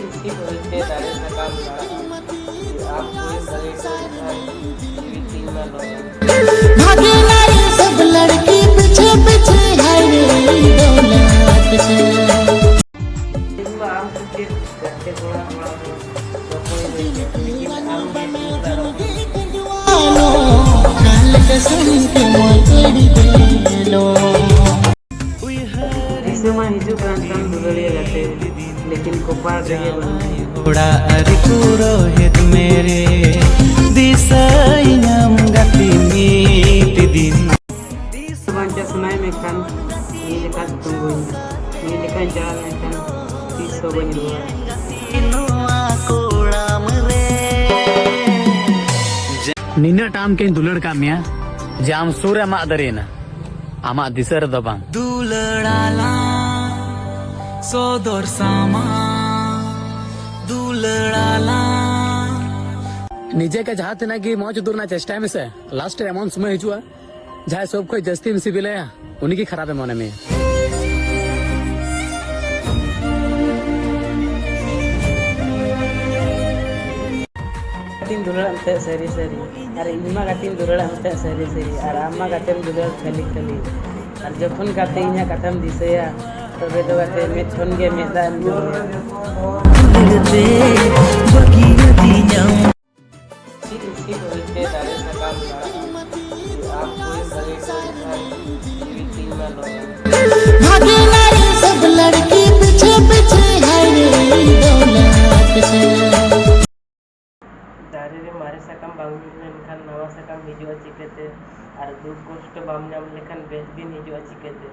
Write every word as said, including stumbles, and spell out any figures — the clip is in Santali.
ᱤᱥᱤ ᱵᱟᱹᱭᱛᱮ ᱫᱟᱨᱮ ᱥᱟᱠᱟᱢ ᱱᱟᱲᱟᱜᱼᱟ᱾ ᱟᱢ ᱠᱩᱲᱤᱢ ᱵᱷᱟᱜᱮ ᱠᱚ ᱮᱱᱠᱷᱟᱱ ᱡᱤᱣᱤ ᱛᱤᱧ ᱢᱟ ᱞᱚᱭᱮᱱ᱾ भागे नारी सब लड़की पीछे पीछे है रे दौलत से। ᱤᱧ ᱢᱟ ᱟᱢ ᱠᱷᱟᱹᱛᱤᱨ ᱜᱟᱛᱮ ᱠᱚᱲᱟ ᱚᱲᱟᱜ ᱨᱮ ᱨᱚᱯᱚᱲ ᱤᱧ ᱞᱟᱹᱭ ᱠᱮᱫ, ᱞᱮᱠᱤᱱ ᱟᱢ ᱜᱮ ᱫᱩᱲᱩᱵ ᱟᱨ ᱨᱚᱯᱚᱲ᱾ काल कसम के मोर तोड़ी दे लो। ᱫᱤᱥᱟᱹ ᱢᱟ ᱦᱤᱡᱩᱜ ᱠᱟᱱ ᱛᱟᱢ ᱫᱩᱞᱟᱹᱲᱤᱭᱟᱹ ᱜᱟᱛᱮ, ᱞᱮᱠᱤᱱ ᱠᱚᱯᱟᱲ ᱨᱮᱜᱮ ᱵᱟᱹᱱᱩᱜ ᱢᱮᱭᱟ᱾ ᱚᱲᱟᱜ ᱨᱮᱠᱚ ᱨᱚᱦᱮᱫ ᱢᱮᱨᱮ ᱫᱤᱥᱟᱹᱭ ᱧᱟᱢ ᱜᱟᱛᱮ ᱢᱤᱫ ᱫᱤᱱ᱾ ᱵᱟᱧᱪᱟᱣ ᱥᱟᱱᱟᱭᱮᱫ ᱢᱮ ᱠᱷᱟᱱ, ᱤᱧ ᱞᱮᱠᱟ ᱛᱤᱸᱜᱩᱭ ᱢᱮ᱾ ᱤᱧ ᱞᱮᱠᱟᱧ ᱪᱟᱞᱟᱣ ᱞᱮᱱᱠᱷᱟᱱ ᱛᱤᱥ ᱦᱚᱸ ᱵᱟᱹᱧ ᱨᱩᱣᱟᱹᱲᱟ᱾ ᱱᱚᱣᱟ ᱠᱚᱲᱟᱢ ᱨᱮ ᱱᱤᱱᱟᱹᱜ ᱴᱟᱢ ᱠᱤᱧ ᱫᱩᱞᱟᱹᱲ ᱠᱟᱜ ᱢᱮᱭᱟ ᱡᱮ ᱟᱢ ᱥᱩᱨ ᱨᱮ ᱢᱟᱜ ᱫᱟᱨᱮᱭᱮᱱᱟ, ᱟᱢᱟᱜ ᱫᱤᱥᱟᱹ ᱨᱮᱫᱚ ᱵᱟᱝ᱾ ᱫᱩᱞᱟᱹᱲᱟᱞᱟᱝ ᱥᱚᱫᱚᱨ ᱥᱟᱢᱟᱝ ᱫᱩᱞᱟᱹᱲᱟᱞᱟᱝ᱾ ᱱᱤᱡᱮ ᱠᱮ ᱡᱟᱦᱟᱸ ᱛᱤᱱᱟᱹᱜ ᱜᱮ ᱢᱚᱡᱽ ᱩᱫᱩᱜ ᱨᱮᱱᱟᱜ ᱪᱮᱥᱴᱟᱭ ᱢᱮᱥᱮ, ᱞᱟᱥᱴ ᱨᱮ ᱮᱢᱚᱱ ᱥᱚᱢᱚᱭ ᱦᱤᱡᱩᱜᱼᱟ, ᱡᱟᱦᱟᱸᱭ ᱥᱚᱵ ᱠᱷᱚᱡ ᱡᱟᱹᱥᱛᱤᱢ ᱥᱤᱵᱤᱞᱟᱭᱟ, ᱩᱱᱤ ᱜᱮ ᱠᱷᱟᱨᱟᱯᱮ ᱢᱚᱱᱮ ᱢᱮᱭᱟ᱾ ᱜᱟᱛᱮᱧ ᱫᱩᱞᱟᱹᱲᱟᱜ ᱢᱮ ᱛᱟᱦᱮᱸᱫ ᱥᱟᱹᱨᱤ ᱥᱟᱹᱨᱤ, ᱟᱨ ᱤᱧ ᱢᱟ ᱜᱟᱛᱮᱧ ᱫᱩᱞᱟᱹᱲᱟᱜ ᱢᱮ ᱛᱟᱦᱮᱸᱫ ᱥᱟᱹᱨᱤ ᱥᱟᱹᱨᱤ, ᱟᱨ ᱟᱢ ᱢᱟ ᱜᱟᱛᱮᱢ ᱫᱩᱞᱟᱹᱲ ᱠᱷᱟᱹᱞᱤ ᱠᱷᱟᱹᱞᱤ᱾ ᱟᱨ ᱡᱚᱠᱷᱚᱱ ᱜᱟᱛᱮ ᱤᱧᱟᱹᱜ ᱠᱟᱛᱷᱟᱢ ᱫᱤᱥᱟᱹᱭᱟ, ᱛᱚᱵᱮ ᱫᱚ ᱜᱟᱛᱮ ᱢᱮᱫ ᱠᱷᱚᱱ ᱜᱮ ᱢᱮᱫ ᱫᱟᱜ ᱮᱢ ᱡᱚᱨᱚᱭᱟ᱾ ᱫᱩᱞᱟᱹᱲ ᱛᱮ ᱵᱟᱹᱜᱤᱭᱟᱫᱤᱧᱟᱢ᱾ ᱪᱮᱫ ᱤᱥᱤ ᱵᱟᱹᱭᱛᱮ ᱫᱟᱨᱮ ᱥᱟᱠᱟᱢ ᱱᱟᱲᱟᱜᱼᱟ᱾ ᱟᱢ ᱠᱩᱲᱤᱢ ᱵᱷᱟᱜᱮ ᱠᱚ ᱮᱱᱠᱷᱟᱱ ᱡᱤᱣᱤ ᱛᱤᱧ ᱢᱟ ᱞᱚᱭᱮᱱ᱾ भागे नारी सब लड़की पीछे पीछे है रे दौलत से। ᱫᱟᱨᱮ ᱨᱮ ᱢᱟᱨᱮ ᱥᱟᱠᱟᱢ ᱵᱟᱝ ᱧᱩᱨ ᱞᱮᱱᱠᱷᱟᱱ ᱱᱟᱣᱟ ᱥᱟᱠᱟᱢ ᱦᱤᱡᱩᱜᱼᱟ ᱪᱤᱠᱟᱹᱛᱮ? ᱟᱨ ᱫᱩᱠ ᱠᱚᱥᱴᱚ ᱵᱟᱢ ᱧᱟᱢ ᱞᱮᱠᱷᱟᱱ ᱵᱮᱥ ᱫᱤᱱ ᱦᱤᱡᱩᱜᱼᱟ ᱪᱤᱠᱟᱹᱛᱮ?